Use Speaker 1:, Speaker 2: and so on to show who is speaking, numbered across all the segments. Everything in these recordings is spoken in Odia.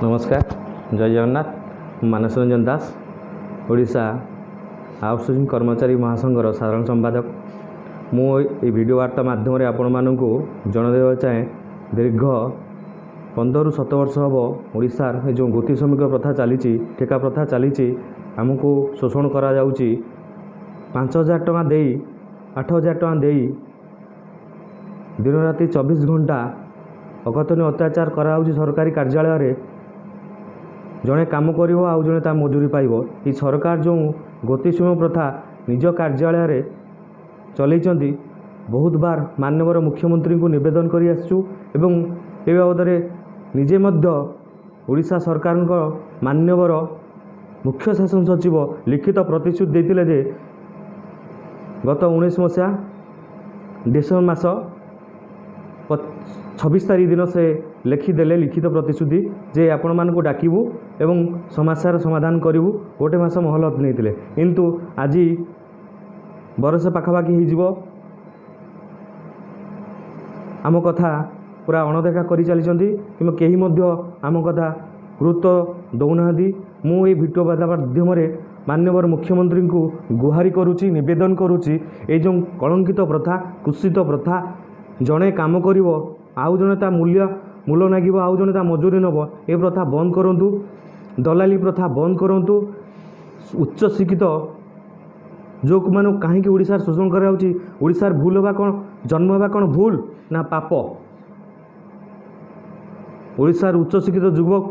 Speaker 1: ନମସ୍କାର, ଜୟ ଜଗନ୍ନାଥ। ମୁଁ ମାନସ ରଞ୍ଜନ ଦାସ, ଓଡ଼ିଶା ଆଉଟସୋର୍ସିଂ କର୍ମଚାରୀ ମହାସଂଘର ସାଧାରଣ ସମ୍ପାଦକ। ମୁଁ ଏହି ଭିଡ଼ିଓ ବାର୍ତ୍ତା ମାଧ୍ୟମରେ ଆପଣମାନଙ୍କୁ ଜଣାଇଦେବାକୁ ଚାହେଁ, ଦୀର୍ଘ 15ରୁ 17 ବର୍ଷ ହେବ ଓଡ଼ିଶାର ଏ ଯେଉଁ ଗୋତି ଶ୍ରମିକ ପ୍ରଥା ଚାଲିଛି, ଠିକା ପ୍ରଥା ଚାଲିଛି, ଆମକୁ ଶୋଷଣ କରାଯାଉଛି। 5000 ଟଙ୍କା ଦେଇ, 8000 ଟଙ୍କା ଦେଇ ଦିନ ରାତି 24 ଘଣ୍ଟା ଅକଥନୀୟ ଅତ୍ୟାଚାର କରାଯାଉଛି। ସରକାରୀ କାର୍ଯ୍ୟାଳୟରେ ଜଣେ କାମ କରିବ, ଆଉ ଜଣେ ତା ମଜୁରୀ ପାଇବ। ଏ ସରକାର ଯେଉଁ ଗୋତି ଶ୍ରମିକ ପ୍ରଥା ନିଜ କାର୍ଯ୍ୟାଳୟରେ ଚଲେଇଛନ୍ତି, ବହୁତ ବାର ମାନ୍ୟବର ମୁଖ୍ୟମନ୍ତ୍ରୀଙ୍କୁ ନିବେଦନ କରି ଆସିଛୁ ଏବଂ ଏ ବାବଦରେ ନିଜେ ମଧ୍ୟ ଓଡ଼ିଶା ସରକାରଙ୍କ ମାନ୍ୟବର ମୁଖ୍ୟ ଶାସନ ସଚିବ ଲିଖିତ ପ୍ରତିଶ୍ରୁତି ଦେଇଥିଲେ ଯେ ଗତ 19 ମସିହା ଡିସେମ୍ବର ମାସ 26 ତାରିଖ ଦିନ ସେ ଲେଖିଦେଲେ ଲିଖିତ ପ୍ରତିଶ୍ରୁତି ଯେ ଆପଣମାନଙ୍କୁ ଡାକିବୁ ଏବଂ ସମସ୍ୟାର ସମାଧାନ କରିବୁ। ଗୋଟେ ମାସ ମହଲତ ନେଇଥିଲେ, କିନ୍ତୁ ଆଜି ବରଷ ପାଖାପାଖି ହେଇଯିବ, ଆମ କଥା ପୁରା ଅଣଦେଖା କରି ଚାଲିଛନ୍ତି କିମ୍ବା କେହି ମଧ୍ୟ ଆମ କଥା ଗୁରୁତ୍ୱ ଦେଉନାହାନ୍ତି। ମୁଁ ଏଇ ଭିଡ଼ିଓ ବାର୍ତ୍ତା ମାଧ୍ୟମରେ ମାନ୍ୟବର ମୁଖ୍ୟମନ୍ତ୍ରୀଙ୍କୁ ଗୁହାରି କରୁଛି, ନିବେଦନ କରୁଛି, ଏଇ ଯେଉଁ କଳଙ୍କିତ ପ୍ରଥା, କୁତ୍ସିତ ପ୍ରଥା, ଜଣେ କାମ କରିବ ଆଉ ଜଣେ ତା ମୂଲ୍ୟ ମୂଲ ନାଗିବ, ଆଉ ଜଣେ ତା ମଜୁରୀ ନେବ, ଏ ପ୍ରଥା ବନ୍ଦ କରନ୍ତୁ। ଦଲାଲି ପ୍ରଥା ବନ୍ଦ କରନ୍ତୁ। ଉଚ୍ଚ ଶିକ୍ଷିତ ଯେଉଁମାନଙ୍କୁ କାହିଁକି ଓଡ଼ିଶାରେ ଶୋଷଣ କରାଯାଉଛି? ଓଡ଼ିଶାର ଭୁଲ ହେବା କ'ଣ, ଜନ୍ମ ହେବା କ'ଣ ଭୁଲ ନା ପାପ? ଓଡ଼ିଶାର ଉଚ୍ଚଶିକ୍ଷିତ ଯୁବକ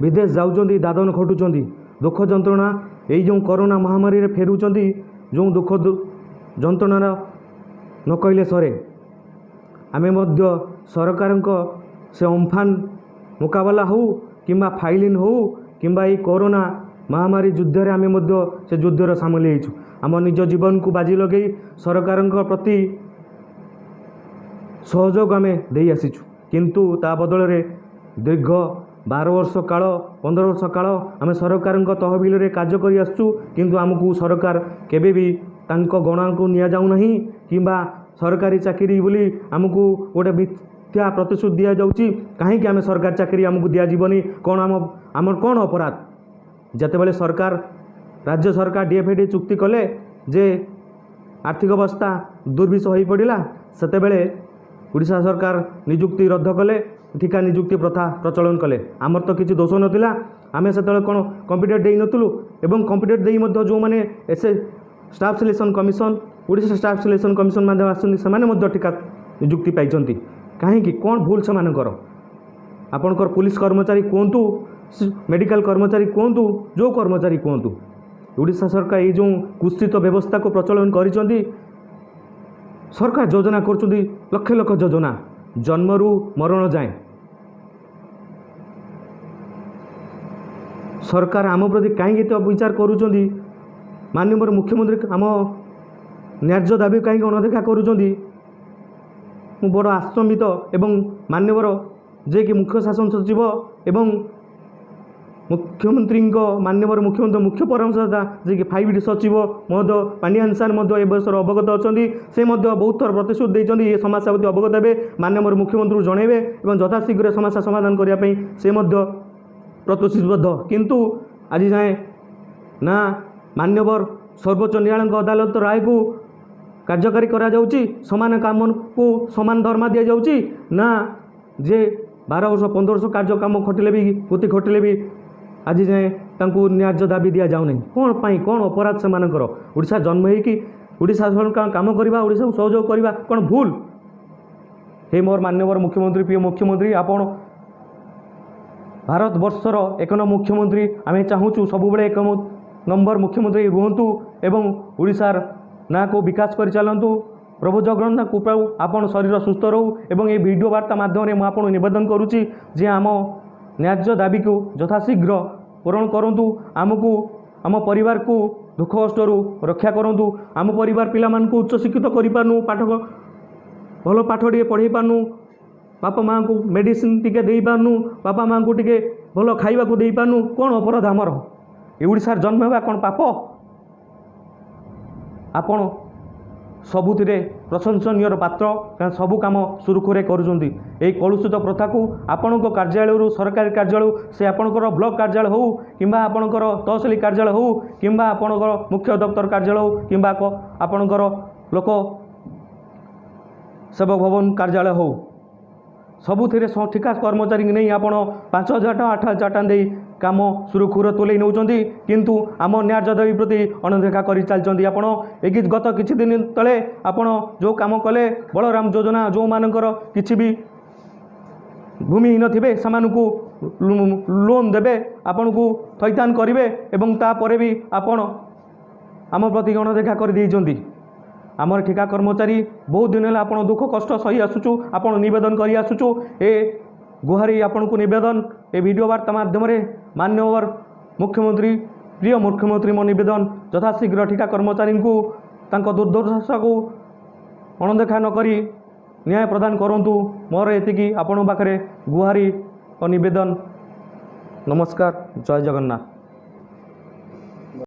Speaker 1: ବିଦେଶ ଯାଉଛନ୍ତି, ଦାଦନ ଖଟୁଛନ୍ତି, ଦୁଃଖ ଯନ୍ତ୍ରଣା ଏଇ ଯେଉଁ କରୋନା ମହାମାରୀରେ ଫେରୁଛନ୍ତି, ଯେଉଁ ଦୁଃଖ ଯନ୍ତ୍ରଣାର ନ କହିଲେ ସରେ। ଆମେ ମଧ୍ୟ ସରକାରଙ୍କ ସେ ଅମ୍ଫାନ ମୁକାବିଲା ହେଉ କିମ୍ବା ଫାଇଲିନ୍ ହେଉ କିମ୍ବା ଏଇ କରୋନା ମହାମାରୀ ଯୁଦ୍ଧରେ ଆମେ ମଧ୍ୟ ସେ ଯୁଦ୍ଧରେ ସାମିଲ ହେଇଛୁ। ଆମ ନିଜ ଜୀବନକୁ ବାଜି ଲଗେଇ ସରକାରଙ୍କ ପ୍ରତି ସହଯୋଗ ଆମେ ଦେଇ ଆସିଛୁ, କିନ୍ତୁ ତା ବଦଳରେ ଦୀର୍ଘ 12 ବର୍ଷ କାଳ, 15 ବର୍ଷ କାଳ ଆମେ ସରକାରଙ୍କ ତହବିଲରେ କାର୍ଯ୍ୟ କରି ଆସୁଛୁ, କିନ୍ତୁ ଆମକୁ ସରକାର କେବେ ବି ତାଙ୍କ ଗଣନାକୁ ନିଆଯାଉନାହିଁ କିମ୍ବା ସରକାରୀ ଚାକିରି ବୋଲି ଆମକୁ ଗୋଟେ ମିଥ୍ୟା ପ୍ରତିଶ୍ରୁତି ଦିଆଯାଉଛି। କାହିଁକି ଆମେ ସରକାରୀ ଚାକିରି ଆମକୁ ଦିଆଯିବନି? କ'ଣ ଆମର କ'ଣ ଅପରାଧ? ଯେତେବେଳେ ସରକାର, ରାଜ୍ୟ ସରକାର ଡିଏଫଏଡି ଚୁକ୍ତି କଲେ ଯେ ଆର୍ଥିକ ଅବସ୍ଥା ଦୁର୍ବିଷ ହୋଇପଡ଼ିଲା, ସେତେବେଳେ ଓଡ଼ିଶା ସରକାର ନିଯୁକ୍ତି ରଦ୍ଦ କଲେ, ଠିକା ନିଯୁକ୍ତି ପ୍ରଥା ପ୍ରଚଳନ କଲେ। ଆମର ତ କିଛି ଦୋଷ ନଥିଲା। ଆମେ ସେତେବେଳେ କ'ଣ କମ୍ପ୍ୟୁଟର ଦେଇନଥିଲୁ? ଏବଂ କମ୍ପ୍ୟୁଟର ଦେଇ ମଧ୍ୟ ଯେଉଁମାନେ S staff selection commission, Odisha staff selection commission ମାଧ୍ୟମରେ ଆସୁଛନ୍ତି, ସେମାନେ ମଧ୍ୟ ଠିକା ନିଯୁକ୍ତି ପାଇଛନ୍ତି। କାହିଁକି? କ'ଣ ଭୁଲ ସେମାନଙ୍କର? ଆପଣଙ୍କର ପୋଲିସ କର୍ମଚାରୀ କୁହନ୍ତୁ, ମେଡ଼ିକାଲ କର୍ମଚାରୀ କୁହନ୍ତୁ, ଯେଉଁ କର୍ମଚାରୀ କୁହନ୍ତୁ, ଓଡ଼ିଶା ସରକାର ଏଇ ଯେଉଁ କୁତ୍ସିତ ବ୍ୟବସ୍ଥାକୁ ପ୍ରଚଳନ କରିଛନ୍ତି। ସରକାର ଯୋଜନା କରୁଛନ୍ତି, ଲକ୍ଷ ଲକ୍ଷ ଯୋଜନା, ଜନ୍ମରୁ ମରଣ ଯାଏଁ। ସରକାର ଆମ ପ୍ରତି କାହିଁକି ଏତେ ଅବିଚାର କରୁଛନ୍ତି? ମାନ୍ୟବର ମୁଖ୍ୟମନ୍ତ୍ରୀ ଆମ ନ୍ୟାଯ୍ୟ ଦାବି କାହିଁକି ଅଣଦେଖା କରୁଛନ୍ତି? ମୁଁ ବଡ଼ ଆଶ୍ଚମ୍ବିତ। ଏବଂ ମାନ୍ୟବର ଯିଏକି ମୁଖ୍ୟ ଶାସନ ସଚିବ ଏବଂ ମୁଖ୍ୟମନ୍ତ୍ରୀଙ୍କ, ମାନ୍ୟବର ମୁଖ୍ୟମନ୍ତ୍ରୀ ମୁଖ୍ୟ ପରାମର୍ଶଦାତା ଯିଏକି ଫାଇଭ୍ ଟି ସଚିବ ମହୋଦୟ ପାଣ୍ଡିଆନ ସାର୍ ମଧ୍ୟ ଏ ବୟସର ଅବଗତ ଅଛନ୍ତି। ସେ ମଧ୍ୟ ବହୁତ ଥର ପ୍ରତିଶ୍ରୁତି ଦେଇଛନ୍ତି, ଏ ସମସ୍ୟା ପ୍ରତି ଅବଗତ ହେବେ, ମାନ୍ୟବର ମୁଖ୍ୟମନ୍ତ୍ରୀଙ୍କୁ ଜଣାଇବେ ଏବଂ ଯଥାଶୀଘ୍ର ସମସ୍ୟା ସମାଧାନ କରିବା ପାଇଁ ସେ ମଧ୍ୟ ପ୍ରତିଶ୍ରୁତିବଦ୍ଧ। କିନ୍ତୁ ଆଜି ଯାଏଁ ନା ମାନ୍ୟବର ସର୍ବୋଚ୍ଚ ନ୍ୟାୟାଳୟଙ୍କ ଅଦାଲତ ରାୟକୁ କାର୍ଯ୍ୟକାରୀ କରାଯାଉଛି, ସମାନ କାମକୁ ସମାନ ଦରମା ଦିଆଯାଉଛି, ନା ଯେ 12 ବର୍ଷ 15 ବର୍ଷ କାର୍ଯ୍ୟ କାମ ଖଟିଲେ ବି, ଗୋତି ଖଟିଲେ ବି ଆଜି ଯାଏଁ ତାଙ୍କୁ ନ୍ୟାଯ୍ୟ ଦାବି ଦିଆଯାଉନାହିଁ। କ'ଣ ପାଇଁ? କ'ଣ ଅପରାଧ ସେମାନଙ୍କର? ଓଡ଼ିଶା ଜନ୍ମ ହେଇକି ଓଡ଼ିଶା କାମ କରିବା, ଓଡ଼ିଶାକୁ ସହଯୋଗ କରିବା କ'ଣ ଭୁଲ? ହେ ମୋର ମାନ୍ୟବର ମୁଖ୍ୟମନ୍ତ୍ରୀ, ପ୍ରିୟ ମୁଖ୍ୟମନ୍ତ୍ରୀ, ଆପଣ ଭାରତବର୍ଷର ଏକ ନମ୍ବର ମୁଖ୍ୟମନ୍ତ୍ରୀ। ଆମେ ଚାହୁଁଛୁ ସବୁବେଳେ ଏକ ନମ୍ବର ମୁଖ୍ୟମନ୍ତ୍ରୀ ରୁହନ୍ତୁ ଏବଂ ଓଡ଼ିଶାର ନାଁକୁ ବିକାଶ କରି ଚାଲନ୍ତୁ। ପ୍ରଭୁ ଜଗନ୍ନାଥ କୃପାରୁ ଆପଣ ଶରୀର ସୁସ୍ଥ ରହୁ ଏବଂ ଏ ଭିଡ଼ିଓ ବାର୍ତ୍ତା ମାଧ୍ୟମରେ ମୁଁ ଆପଣଙ୍କୁ ନିବେଦନ କରୁଛି ଯେ ଆମ ନ୍ୟାଯ୍ୟ ଦାବିକୁ ଯଥାଶୀଘ୍ର ପୂରଣ କରନ୍ତୁ। ଆମକୁ, ଆମ ପରିବାରକୁ ଦୁଃଖ କଷ୍ଟରୁ ରକ୍ଷା କରନ୍ତୁ। ଆମ ପରିବାର ପିଲାମାନଙ୍କୁ ଉଚ୍ଚଶିକ୍ଷିତ କରିପାରୁନୁ, ପାଠ ଭଲ ପାଠ ଟିକେ ପଢ଼େଇ ପାରୁନୁ, ବାପା ମାଆଙ୍କୁ ମେଡ଼ିସିନ ଟିକେ ଦେଇପାରୁନୁ, ବାପା ମାଆଙ୍କୁ ଟିକେ ଭଲ ଖାଇବାକୁ ଦେଇପାରୁନୁ। କ'ଣ ଅପରାଧ ଆମର? ଏ ଓଡ଼ିଶାର ଜନ୍ମ ହେବା କ'ଣ ପାପ? ଆପଣ ସବୁଥିରେ ପ୍ରଶଂସନୀୟର ପାତ୍ର, କାରଣ ସବୁ କାମ ସୁରୁଖୁରୁରେ କରୁଛନ୍ତି। ଏହି କଳୁଷିତ ପ୍ରଥାକୁ ଆପଣଙ୍କ କାର୍ଯ୍ୟାଳୟରୁ, ସରକାରୀ କାର୍ଯ୍ୟାଳୟ, ସେ ଆପଣଙ୍କର ବ୍ଲକ କାର୍ଯ୍ୟାଳୟ ହେଉ କିମ୍ବା ଆପଣଙ୍କର ତହସିଲ କାର୍ଯ୍ୟାଳୟ ହେଉ କିମ୍ବା ଆପଣଙ୍କର ମୁଖ୍ୟ ଦପ୍ତର କାର୍ଯ୍ୟାଳୟ ହେଉ କିମ୍ବା ଆପଣଙ୍କର ଲୋକ ସେବକ ଭବନ କାର୍ଯ୍ୟାଳୟ ହେଉ, ସବୁଥିରେ ଠିକା କର୍ମଚାରୀଙ୍କୁ ନେଇ ଆପଣ 5000 ଟଙ୍କା, 8000 ଟଙ୍କା ଦେଇ କାମ ସୁରୁଖୁରୁରେ ତୁଲେଇ ନେଉଛନ୍ତି, କିନ୍ତୁ ଆମ ନ୍ୟାଯ୍ୟ ଦାବି ପ୍ରତି ଅଣଦେଖା କରି ଚାଲିଛନ୍ତି ଆପଣ। ଏ ଗତ କିଛି ଦିନ ତଳେ ଆପଣ ଯେଉଁ କାମ କଲେ, ବଳରାମ ଯୋଜନା, ଯେଉଁମାନଙ୍କର କିଛି ବି ଭୂମିହୀନ ଥିବେ ସେମାନଙ୍କୁ ଲୋନ୍ ଦେବେ, ଆପଣଙ୍କୁ ଥଇଥାନ କରିବେ, ଏବଂ ତାପରେ ବି ଆପଣ ଆମ ପ୍ରତି ଅଣଦେଖା କରିଦେଇଛନ୍ତି। ଆମର ଠିକା କର୍ମଚାରୀ ବହୁତ ଦିନ ହେଲା ଆପଣ ଦୁଃଖ କଷ୍ଟ ସହି ଆସୁଛୁ, ଆପଣ ନିବେଦନ କରି ଆସୁଛୁ। ଏ ଗୁହାରି ଆପଣଙ୍କୁ ନିବେଦନ ଏ ଭିଡ଼ିଓ ବାର୍ତ୍ତା ମାଧ୍ୟମରେ, ମାନ୍ୟବର ମୁଖ୍ୟମନ୍ତ୍ରୀ, ପ୍ରିୟ ମୁଖ୍ୟମନ୍ତ୍ରୀ, ମୋ ନିବେଦନ, ଯଥାଶୀଘ୍ର ଠିକା କର୍ମଚାରୀଙ୍କୁ ତାଙ୍କ ଦୁର୍ଦ୍ଦଶାକୁ ଅଣଦେଖା ନକରି ନ୍ୟାୟ ପ୍ରଦାନ କରନ୍ତୁ। ମୋର ଏତିକି ଆପଣଙ୍କ ପାଖରେ ଗୁହାରି ଓ ନିବେଦନ। ନମସ୍କାର, ଜୟ ଜଗନ୍ନାଥ।